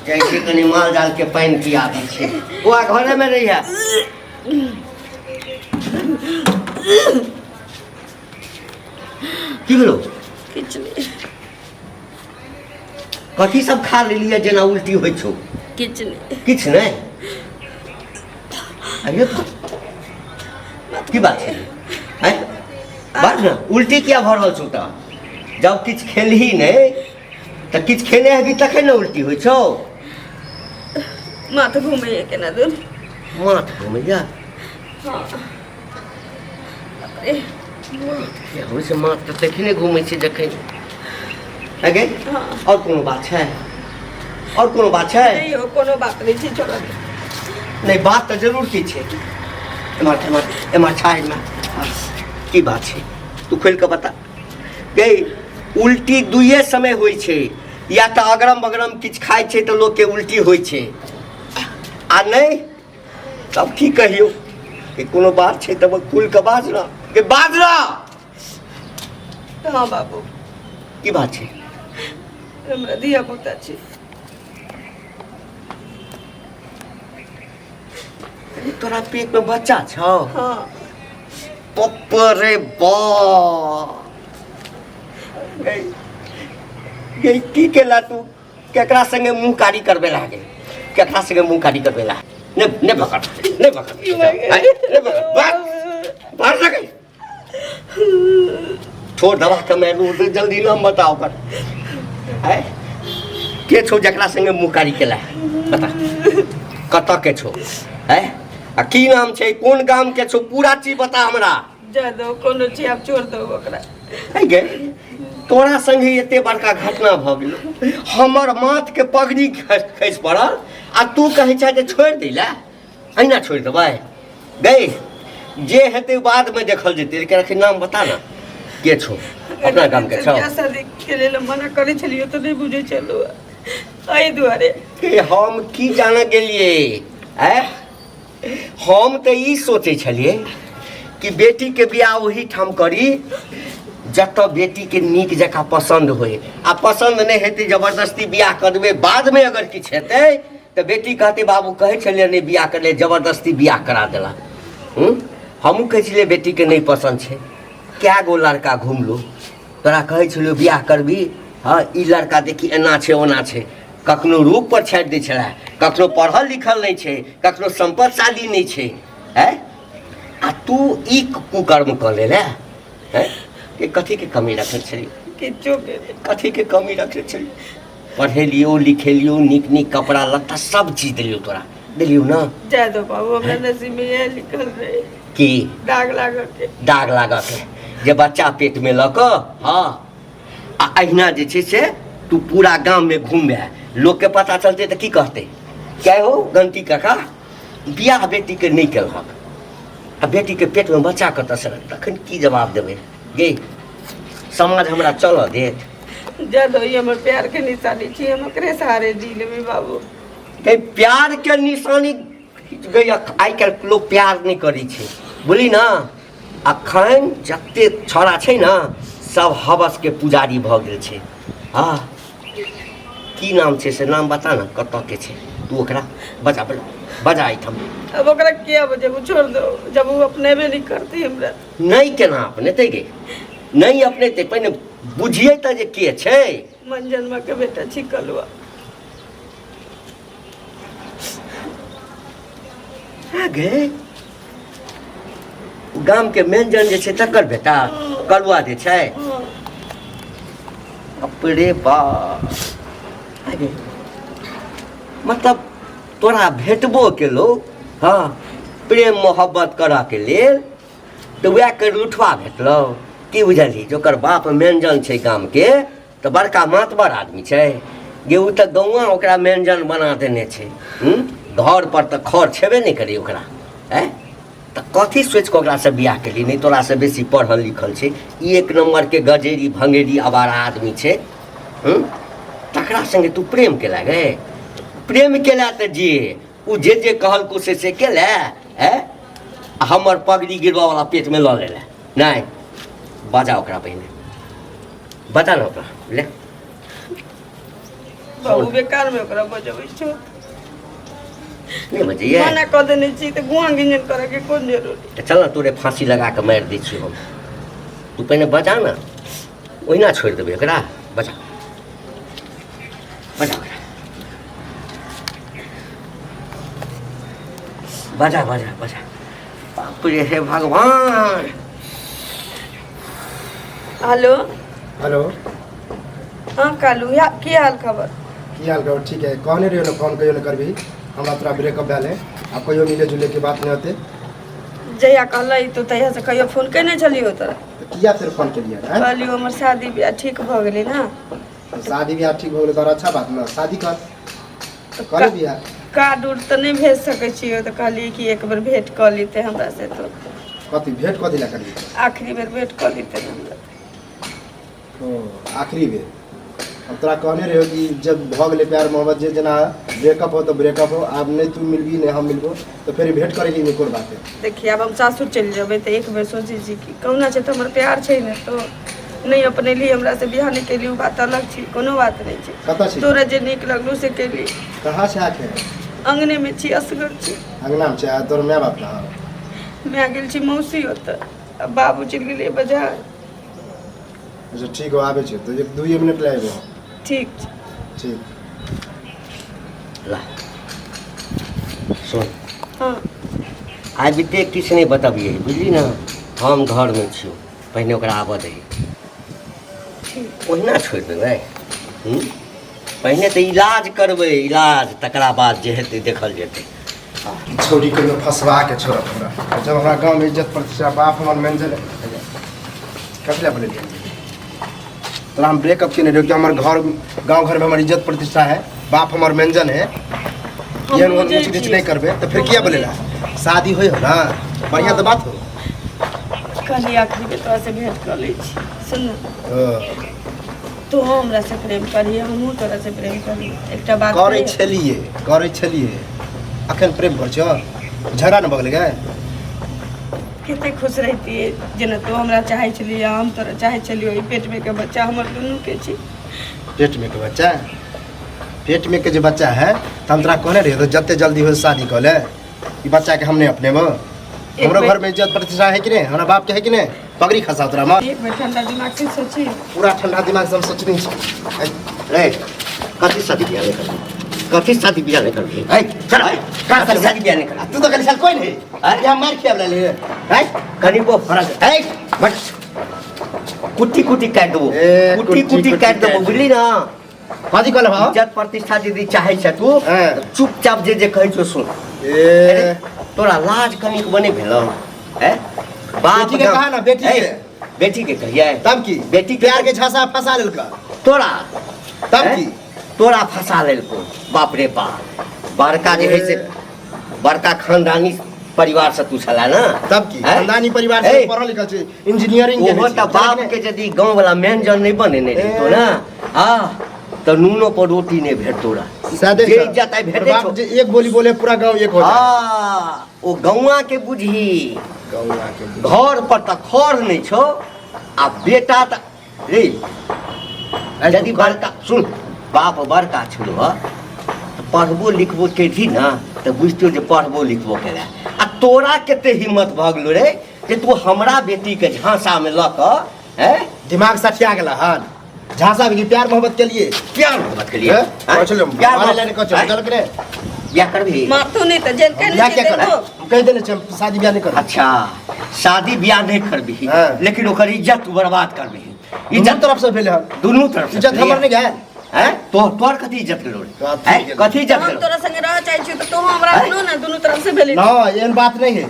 जाइ छी कनि माल जाल के पानि पिया दै छी। बौआ घरे में रहिया। की भेलो? किछु नहि। कथी सब खा लेलियै जेना उल्टी होइ छौ? किछु नहि। किछु नहि? अरे की बात छै? आँय बात ने, उल्टी किया भऽ रहल छौ? तऽ जब किछु खेलही नहि तऽ किछु खेने हेबी तखन ने उल्टी होइ छौ। माथ घुमैया केना दूर। माथ घुमैया? हँ। अरे माथ किया होइ छै? माथ तऽ तखने घुमै छै जखन अगे। हँ। आओर कोनो बात छै? आओर कोनो बात छै? नहि यौ, कोनो बात नहि छै, छोड़ऽ। नहि, बात तऽ जरूर की छै। एम्हर एम्हर एम्हर छाइमे की बात छै, तू खोलि कऽ बता। गै, उल्टी दुइए समय होइ छै, या तऽ अगरम बगरम किछु खाइ छै तऽ लोकके उल्टी होइ छै, आ नहि तब की कहियौ कि कोनो बात छै तब खुलि कऽ बाज ना के बाज ना। हँ बाबू। की बात छै? हमरा धिया पुता छै। अरे तोरा पेट में बच्चा छौ? हाँ। पप्प रे बा, गई गई, की केला तू? केकरा संगे मुंह कारी करबे लागे? केकरा संगे मुंह कारी करबे ला? ने ने पकड़, ने पकड़, ने पकड़, बात बाहर सके छोड़ दबा के मैं जल्दी नाम बताओ कर है के छौ जकरा संगे मुँह कारी केला, बता कतऽ के छौ है आ की नाम छै, कोन गाम के छौ, पूरा चीज बता हमरा। जा दो, कोनो चीज आब छोड़ दो ओकरा। है गे, तोरा संगे एते बड़का घटना भऽ गेलो, हमर माथ के पगड़ी खसि पड़ल आ तू कहै छह जे छोड़ि दै लए। अहिना छोड़ि देबै? गै, जे हेतै बादमे देखल जेतै, लेकिन अखन नाम बता ना, के छौ, अपना गाम के छौ? बियाह शादी के लेल मना करै छलियै तऽ नहि बुझै छलहुँ, एहि दुआरे। के हम की जाने गेलियै? आँय, हम तऽ ई सोचै छलियै कि बेटीके बियाह ओहिठाम करी जतऽ बेटीके नीक जकाँ पसन्द होय, आ पसन्द नहि हेतै जबरदस्ती बियाह कऽ देबै, बादमे अगर किछु हेतै तऽ बेटी कहतै बाबू कहै छलियै नहि बियाह करै, जबरदस्ती बियाह करा देला। हूँ, हमहूँ कहै छलियै बेटीके नहि पसन्द छै। कए गो लड़का घुमलहुँ, तोरा कहै छलियौ बियाह करबी? हँ, ई लड़का देखी एना छै ओना छै, कखनो रूपपर छाटि दै छलै, कखनो पढ़ल लिखल नहि छै, कखनो सम्पदशाली नहि छै। आँय, आ तू ई कुकर्म कऽ लेले। आँय, के कथीके कमी रखने छली? किछो के नहि। कथीके कमी रखने छली? पढ़ेलियौ लिखेलियौ, नीक नीक कपड़ा लत्ता सब चीज देलियौ तोरा, देलियौ ना? जाय दो बाबू, हमरा नसीब में इएह लिखल रहे की दाग लागल के। दाग लागऽ के जे बच्चा पेट में लऽ कऽ। हँ, आ अहिना जे छै से तू पूरा गाम में घूमबे, लोकके पता चलतै तऽ की कहतै? क्या हो गंती काका, बियाह बेटीके नहि केलहक आ बेटीके पेटमे बच्चा कतऽसँ? तखन की जवाब देबै गे? समाज हमरा चलऽ देत? जा दो, ई हमर प्यार के निशानी छी, हम ओकरे सहारे जी लेबै बाबू। गई, प्यार के निशानी गई, आइ काल्हि लोक प्यार नहि करै छै, बुझली ना? अखन जते छौड़ा छै ने सब हवस के पुजारी भऽ गेल छै। हँ, की नाम छै से नाम बता ने, कतऽ के छै तू ओकरा बजा, बजा बजा एहिठाम। अब ओकरा किया बजेबू? छोड़ दो, जब ओ अपनेबे नहीं करती हमरा। नहि, केना अपनेतै गे? नहि अपनेतै, पहिने बुझियै तऽ जे के छै। मंजनमा के बेटा छी कलुआ। गे, गामके मेनजन जे छै तकर बेटा कलुआ जे छै? अपरे बाप, मतलब तोरा भेटबो केलो हँ प्रेम मोहब्बत करऽके लेल तऽ वएह कर लुठवा भेटलौ। की बुझलही जे ओकर बाप मेनजन छै गामके तऽ बड़का मातबर आदमी छै गे? ओ तऽ गौआँ ओकरा मेनजन बना देने छै। हूँ, घर पर तऽ खर छेबे नहि करै ओकरा। आँय, तऽ कथी सोचि कऽ ओकरासँ बियाह केली? नहि तोरासँ बेसी पढ़ल लिखल छै, ई एक नम्बरके गजेरी भंगेरी आवारा आदमी छै। हूँ, तकरा सङ्गे तू प्रेम केला गे? प्रेम केला तऽ जे ओ जे जे कहलको से से केला। आँय, आ हमर पगड़ी गिरबऽवला पेटमे लऽ लेला। नहि बजा ओकरा पहिने बता ने ओकरा ले बाबू बेकार में ओकरा बजबै छौ नहि बजैए मना कऽ देने छी तऽ गुआ गिंजन करऽ के कोन जरूरी तऽ चल ने तोरे फाँसी लगा कऽ मारि दै छियौ हम तू पहिने बजा ने ओहिना छोड़ि देबै ओकरा बजा बजा ओकरा बजा बजा बजा बाप रे हे भगवान हेलो हेलो हाँ कालू या की हाल खबर की हाल खबर ठीक है कहने रहियो ने फोन कहियो ने करबी हमरा तोरा ब्रेकअप भेल है आब कहियो मिले जुले के बात नहीं होते जहिया कहलै तो तहिया से कहियो फोन केने छलियो तोरा तऽ किया फेर फोन केलियै आँय? कहलियो हमर शादी बियाह ठीक भऽ गेलै ने शादी बियाह ठीक हो गेलै तोरा अच्छा बात ने शादी कर तऽ करे बियाह कार्ड उड तऽ नहि भेज सकै छियै तऽ कहलियै कि एक बेर भेंट कऽ लेतै हमरा से तो कथी भेंट कथी लए करबी आखिरी बेर भेंट कऽ लेतै हमरा ओ आखिरी बेर हम तोरा कहने रहियो कि जब भऽ गेलै प्यार मोहब्बत जे जेना ब्रेकअप हो तऽ ब्रेकअप हो आब नहि तू मिलबी नहि हम मिलबो तऽ फेर भेंट करैके नहि कोन बात है देखिए आब हम सासुर चलि जेबै तऽ एक बेर सोचै छी कि कहुना छै तऽ हमर प्यार छै ने तो नहि अपनेली हमरा से बियाह नहि केली ओ बात अलग छी कोनो बात नहि छै कतऽ छी तोरा जे नीक लगलू से केली कहाँ छै आखे अंगने मे छी असगर छी अंगनामे छै आ तोर माय बाप कहाँ माय गेल छी मौसी ओतऽ आ बाबू चलि गेलै बाजार अच्छा ठीक हो आबै छै तऽ एक दुइए मिनट लए अयबो ठीक छै ठीक ला सुन हँ आबिते किछु नहि बतबियै बुझली ने हम घरमे छियौ पहिने ओकरा आबऽ दही ओहिना छोड़ि देबै हूँ? पहिने तऽ इलाज करबै इलाज तकरा बाद जे हेतै देखल जेतै छौड़ी कहियो फंसवा के छोड़त हमरा जब हमरा गाँवमे इज्जत प्रतिष्ठा बाप हमर मैनेजर कथी लए बोलेलियै तोरा हम ब्रेकअप केने रहियो कि हमर घर गाँव घरमे हमर इज्जत प्रतिष्ठा है बाप हमर मैनेजर है हम एहन ओहन बुझै ऊँच नीच छियै। नहि करबै तऽ फेर किया बोलेला शादी होइ हो ना बढ़िआँ तऽ बात हो कहली आखिरी बेर तोरा से भेंट कऽ लै छी सुन ने तू हमरा से प्रेम करी हमहूँ तोरा से प्रेम करी एकटा बात करै कहियौ? छलियै करै छलियै अखन प्रेम करै छौ झगड़ा ने भऽ गेलै गै कते खुश रहितियै जेना तू हमरा चाहै छलियै हम तोरा चाहै छलियै ओहि पेटमे के बच्चा हमर दुनूके छी पेट में के बच्चा पेट में के जे बच्चा है तऽ हम तोरा कहने रहियो तऽ जते जल्दी हो शादी कऽ ले ई बच्चा के हम नहीं अपनेबो हमरो घर में इज्जत प्रतिष्ठा है कि नहीं हमरा बाप के है कि नहीं पगड़ी खसा तोरा माँ एक बेर ठंडा दिमाग से सोची पूरा ठंडा दिमाग से हम सोचने छी रे कथी शादी बियाह नहीं करबी कथी शादी बियाह नहीं करबी है चल कथी शादी बियाह नहीं करबी तू तो कनी साल कोई नहीं अरे यहाँ मार खियाब ले है कनिको फरक है बट कुट्टी कुट्टी काटि देबो ए, कुट्टी कुट्टी कुट्टी कुट्टी काटि देबो काटि बुझली ना कथी कहले भाव इज्जत प्रतिष्ठा यदि चाहै छ तू हाँ। तऽ चुपचाप जे जे कहै छौ सुन ए अरे, तोरा लाज कनिक बने भेलौ हैं बाप बेटी के कहा ना, बेटी के। बेटी के कहियै तब की बेटी के प्यार के झांसा फंसा लेलका तोरा तब हैं? की तोरा फंसा लेलको बाप रे बाप बड़का जे है से बड़का खानदानी परिवार से तू छला ना तब की हैं? खानदानी परिवार से ए, पढ़ल लिखल छै इंजीनियरिंग ओहो तऽ बाप के यदि गाँव वाला मैनजन नहि बनेने रहितो ना आ तऽ नूनो पर रोटी नहि भेट तोरा सादे जे इज्जत आइ भेटै बाप छौ जे एक बोली बोले पूरा गांव एक हो जाए हाँ ओ गौआ के बुझही गौआ के घर पर तऽ खर नहि छौ आ बेटा तऽ रे यदि बड़का सुन बाप बड़का छलो हँ तऽ पढ़बो लिखबो केलही ने तऽ बुझतियौ जे पढ़बो लिखबो केला आ तोरा कते हिम्मत भऽ गेलो रे जे तू हमरा बेटीके झांसामे लऽ कऽ हैं दिमाग सठिया गेला हन झांसा भी प्यार मोहब्बत के लिए प्यार मोहब्बत के लिए हैं? हैं? कह छलियै, प्यार मारे लए नहि कहै छलियै, हैं? गलत रे बियाह करबही मारतो नहि तऽ जेल बियाह क्या केने करब हम कहि देने छियै हम शादी बियाह नहि करब अच्छा शादी बियाह नहि करबही हाँ। लेकिन ओकर इज्जत तू बर्बाद करबही इज्जत इज्जत तरफ से भेल हन दुनू तरफ से इज्जत हमर नहि गेल हैं तो तोहर कथी इज्जत गेलो रे तो आप हैं? ठीक है। कथी इज्जत हम गेलो तोरा संगे रह चाहै छियौ तऽ तोहूँ हमरा अपनो ने दुनू तरफ से भेलै ना एहन बात नहीं है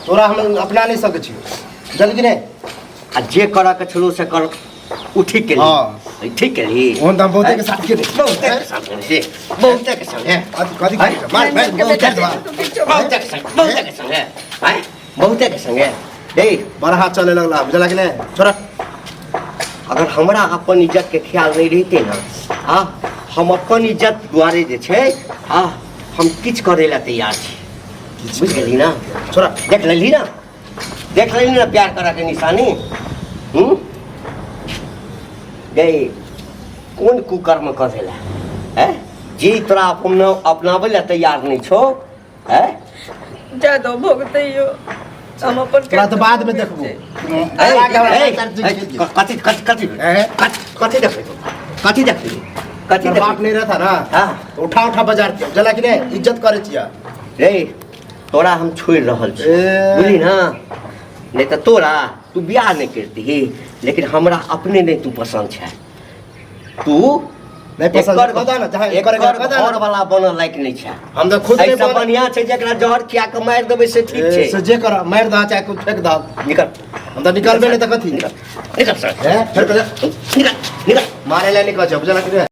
तोरा हम अपना नहीं सकै छियौ जल्दी कि नहि आ जे करऽ के छलो से कर उ ठीक केली हाँ। ठीक केली ओहन तऽ हम बहुते के साथ केने बहुते के साथ केने से बहुते के संगे कथी कथी कथी मार मार बहुते के संगे बहुते के संगे बहुते के संगे हैं बहुते के संगे रे बड़ा चले लगला बुझला कि नहि छोड़ा अगर हमरा अपन इज्जत के ख्याल नहीं रहते ना आ हम अपन इज्जत दुआरे जे छै आ हम किछु करै लए तैयार छी बुझि गेली ना छोड़ा देख लेली ना देख लेली ना प्यार करऽ के निशानी। हम्म गई कोन कुकर्म कऽ देला हैं जी तोरा अपना अपनाबै लए तैयार नहि छौ हैं जा दो भोगतैयो हम अपन तोरा तऽ बाद मे देखबो। कथी कथी कथी कथी देखबै कथी देखबै कथी तोहर बाप नहीं रहता ना हाँ। तो उठा उठा बाजार के जला कि नहीं इज्जत करे छिया रे तोरा हम छोड़ि रहल छी ए। बुझली ना नहीं तऽ तोरा तू बियाह नहीं करती लेकिन हमरा अपने नहीं तू पसंद छै तू नहीं पसंद एकर बता ना, जहाँ एकर एकर बता ना। घर वाला बनल लायक नहीं छै हम तो खुद नहीं ऐसा बन बढ़िया छै जेकरा जहर खिया के मारि देबै से ठीक ए, छै से जे कर मार दह चाहे कुछ फेंक दह निकल हम तो निकलबे नहीं तो कथी निकल निकल सर ए, फेर कह निकल निकल मारे ला निकल छै बुझला कि नहीं?